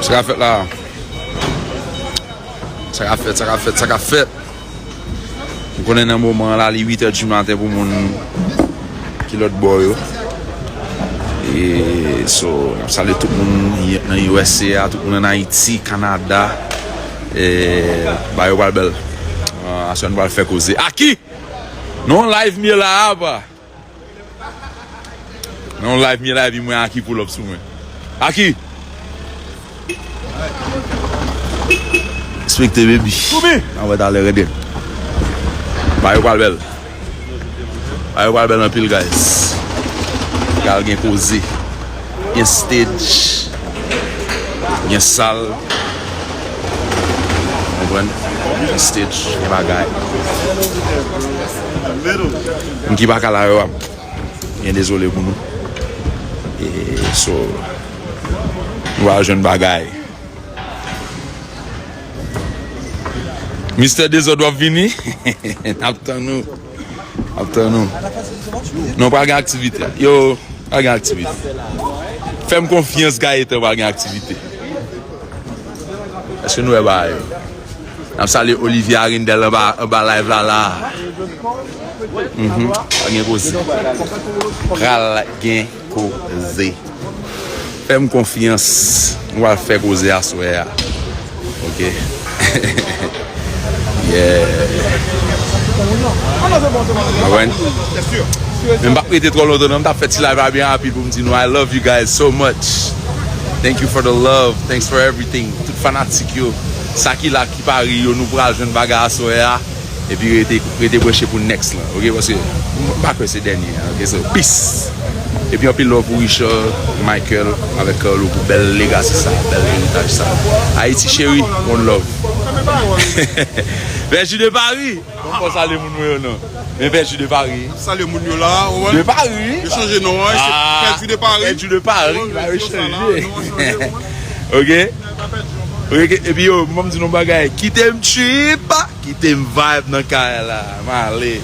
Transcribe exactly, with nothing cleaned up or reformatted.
Sa k ap fèt la? Sa k ap fèt, sa k ap fèt, sa k ap fèt? M konnen nan moman an la, li uit è di maten pou moun ki lòt bò yo. E, so, n ap salye tout moun nan U S A, tout moun ann Ayiti, Kanada. E, bagay yo pral bèl. Ah, aswè nou pral fè koze. Aki! Non, live m ye la, apa. Non, live m ye la, epi mwen Aki pull up sou mwen. Aki! Respekte, baby. N a wè talè, rete. Bagay yo pral bèl. Bagay yo pral bèl anpil, guys. Pral gen koze. Gen stage. Gen sal. Konprann? Gen stage, gen bagay. Moun ki pa ka la yo a, byen dezole pou nou. E, so, nou pral jwenn bagay. Mistè Dezòd, w ap vini? N ap tann ou. N ap tann ou. Non, pral gen aktivite. Yo, pral gen aktivite. Fè m konfyans, Gayetan, pral gen aktivite. Èske nou wè bagay yo? N ap salye Olivier Arindel anba, anba live la, la. Mhm. Pral gen koze. Pral gen koze. Fè m konfyans. Nou pral fè koze aswè a. Ok. Yeah. Mwen, men m p ap rete twò lontan, non. M t ap fè ti live la byen rapid pou m di nou, I love you guys so much. Thank you for the love. Thanks for everything. Tout fanatik yo. Sa ki la, ki pa ri yo, nou pral jwenn bagay aswè a. Epi rete, rete branche pou next lan, ok? Paske m pa kwè se dènye an, ok? So, peace! Epi anpil love pou Richard, Michael, avèk Carlo pou bèl legacy sa, bèl eritaj sa. Ayiti cheri, one love. Vèji de Pari! Bon, fò salye moun mwen yo non. Men Vèji de Pari. Salye moun yo la, ou wè? De Pari. Yo chanje non an, se Ah, Pèdi de Pari. Pèdi de Pari. Yo chanje sa la, chanje. Non, chanje, ou wè? Ok? Ok, epi yo, m di nou bagay. Kite m trip, kite m vibe nan kay la. M ale.